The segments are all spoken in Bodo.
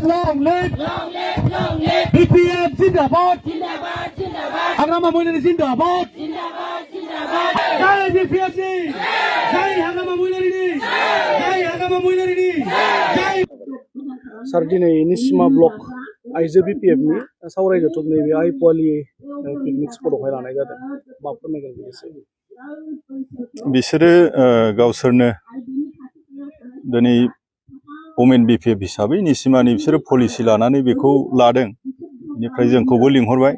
long live BPF Zindabad Hagrama Muilani Zindabad Jai BPF Jai Hagrama Muilani Jai Hagrama Muilani Jai Sar dinai Nisima Block आइजो BPF नि सावरायजोब नैबे आइपुवालि पिकनिक स्पटआवहाय लानाय जादों मा फोरमायगोन बिसोरो गावसोरनो दिनै वुमेन BPF हिसाबै निसिमानि बिसोरो पलिसि लानानै बेखौ लादों बेनिफ्राय जोंखौबो लिंहरबाय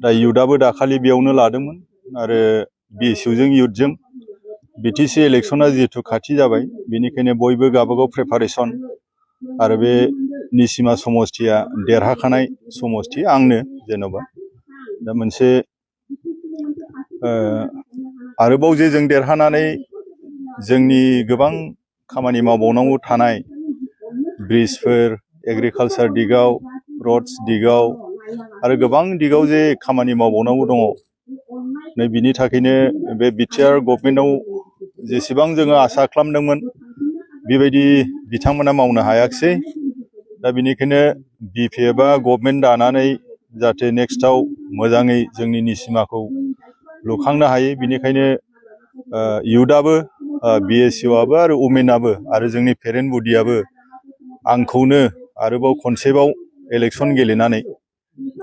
दा युथआबो दाखालि बेयावनो लादोंमोन आरो BSU जों युथजों BTC इलेक्शना जिहेतु खाथि जाबाय बेनिखायनो बयबो गावबागाव प्रिपारेसन आरो बे निसिमा समष्टिया देरहाखानाय समष्टि आंनो जेन'बा दा मोनसे आरोबाव जे जों देरहानानै जोंनि गोबां खामानि मावबावनांगौ थानाय ब्रिजफोर एग्रिकालचार दिगाव रड्स दिगाव आरो गोबां दिगाव जे खामानि मावबावनांगौ दङ नै बिनि थाखायनो बे बिटिआर गभर्नमेन्टआव जेसेबां जोङो आसा खालामदोंमोन बेबायदि बिथांमोना मावनो हायाखिसै दा बिनिखायनो BPFआ गभर्नमेन्ट दानानै जाहाथे नेक्स्टआव मोजाङै जोंनि निसिमाखौ लुखांनो हायो बिनिखायनो युथआबो BSUआबो आरो वुमेनाबो आरो जोंनि पेरेन्ट बडियाबो आंखौनो आरोबाव खनसेबाव इलेक्शन गेलेनानै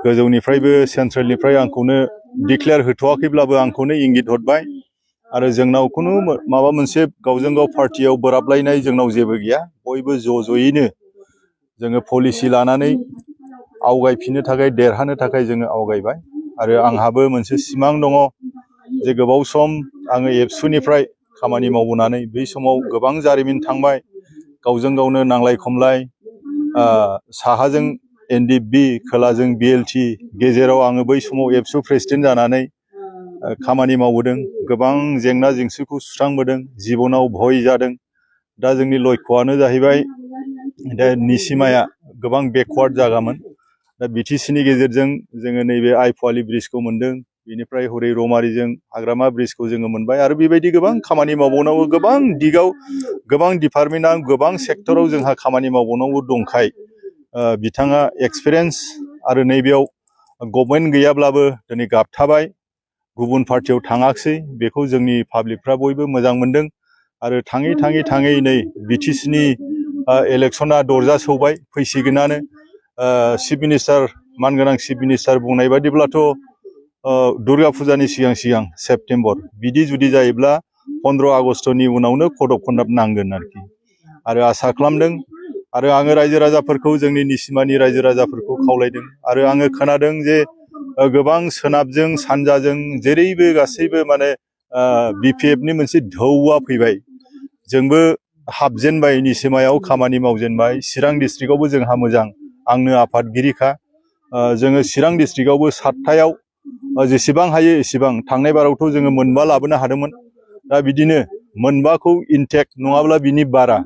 गोजौनिफ्रायबो सेन्ट्रेलनिफ्राय आंखौनो डिक्लेयार होथ'वाखैब्लाबो आंखौनो इंगित हरबाय आरो जोंनाव खुनु माबा मोनसे गावजों गाव पार्टियाव बोराबलायनाय जोंनाव जेबो गैया बयबो ज'ज'यैनो जोङो पलिसि लानानै आवगायफिननो थाखाय देरहानो थाखाय जोङो आवगायबाय आरो आंहाबो मोनसे सिमां दङ जे गोबाव सम आङो एबसुनिफ्राय खामानि मावबोनानै बै समाव गोबां जारिमिन थांबाय गावजों गावनो नांलाय खमलाय साहाजों NDP खोलाजों BLT गेजेराव आङो बै समाव एबसु प्रेसिडेन्ट जानानै खामानि मावबोदों गोबां जेंना जेंसिखौ सुस्रांबोदों जिबनाव भय जादों दा जोंनि लक्ष्यआनो जाहैबाय दा निसिमाया गोबां बेकवार्ड जागामोन दा BTCनि गेजेरजों जोङो नैबे आइपुवालि ब्रिजखौ मोन्दों बेनिफ्राय हरै रौमारिजों हाग्रामा ब्रिजखौ जोङो मोनबाय आरो बेबायदि गोबां खामानि मावबावनांगौ गोबां दिगाव गोबां डिपार्टमेन्टआ गोबां सेक्टराव जोंहा खामानि मावबावनांगौ दंखाय बिथाङा एक्सपिरियेन्स आरो नैबेयाव गभर्नमेन्ट गैयाब्लाबो दिनै गाबथाबाय गुबुन पार्टियाव थाङाखिसै बेखौ जोंनि पाब्लिकफ्रा बयबो मोजां मोनदों आरो थाङै थाङै थाङै नै BTCनि इलेक्शना दरजा सौबाय फैसिगोनानो चिफ मिनिस्टार मानगोनां चिफ मिनिस्टार बुंनाय बादिब्लाथ' दुर्गा फुजानि सिगां सिगां सेप्तेम्बर बिदि जुदि जायोब्ला 15 आगस्टनि उनावनो कड अफ कन्डाक्ट नांगोन आरो आसा खालामदों आरो आङो रायजो राजाफोरखौ जोंनि निसिमानि रायजो राजाफोरखौ खावलायदों आरो आङो खोनादों जे गोबां सोनाबजों सानजाजों जेरैबो गासैबो माने BPFनि मोनसे ढौआ फैबाय जोंबो हाबजेनबाय निसिमायाव खामानि मावजेनबाय चिरां डिस्ट्रिक्टआवबो जोंहा मोजां आंनो आफादगिरिखा जोङो चिरां डिस्ट्रिक्टआवबो 7थायाव जेसेबां हायो एसेबां थांनाय बारावथ' जोङो मोनबा लाबोनो हादोंमोन दा बिदिनो मोनबाखौ इनटेक्ट नङाब्ला बिनि बारा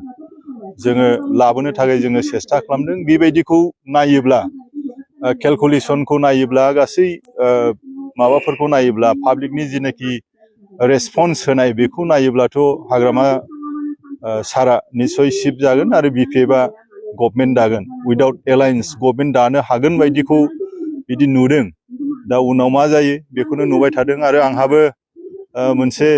जोङो लाबोनो थाखाय जोङो सेस्था खालामदों बेबायदिखौ नायोब्ला केलकुलेसनखौ नायोब्ला गासै माबाफोरखौ नायोब्ला पाब्लिकनि जिनाखि रेसपन्स होनाय बेखौ नायोब्लाथ' हाग्रामा सारा निश्चय शिफ्ट जागोन आरो BPFआ गभर्नमेन्ट दागोन उइदाउट एलायन्स गभर्नमेन्ट दानो हागोन बायदिखौ बिदि नुदों दा उनाव मा जायो बेखौनो नुबाय थादों आरो आंहाबो मोनसे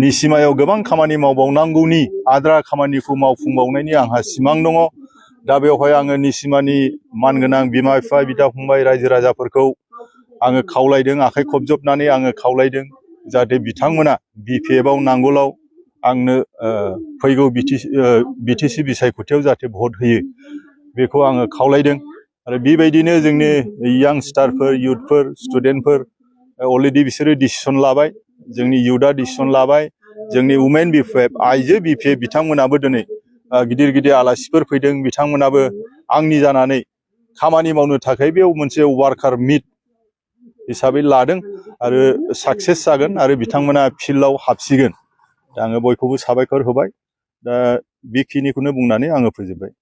निसिमायाव गोबां खामानि मावबावनांगौनि आद्रा खामानिखौ मावफुंबावनायनि आंहा सिमां दङ दा बेवहाय आङो निसिमानि मानगोनां बिमा बिफा बिदा फंबाय रायजो राजाफोरखौ आङो खावलायदों आखाइ खबजबनानै आङो खावलायदों जाहाथे बिथांमोना BPFआव नांगौलाव आंनो फैगौ BTC बिसायख'थियाव जाहाथे भट होयो बेखौ आङो खावलायदों आरो बेबायदिनो जोंनि यांस्टारफोर युथफोर स्टुडेन्टफोर अलरेडि बिसोरो डिसिसन लाबाय जोंनि युथआ डिसिसन लाबाय जोंनि वुमेन BPF आइजो BPF बिथांमोनाबो दिनै गिदिर गिदिर आलासिफोर फैदों बिथांमोनाबो आंनि जानानै खामानि मावनो थाखाय बेयाव मोनसे वार्कार मिट हिसाबै लादों आरो साक्सेस जागोन आरो बिथांमोना फिल्डआव हाबसिगोन दा आङो बयखौबो साबायखर होबाय दा बेखिनिखौनो बुंनानै आङो फोजोबबाय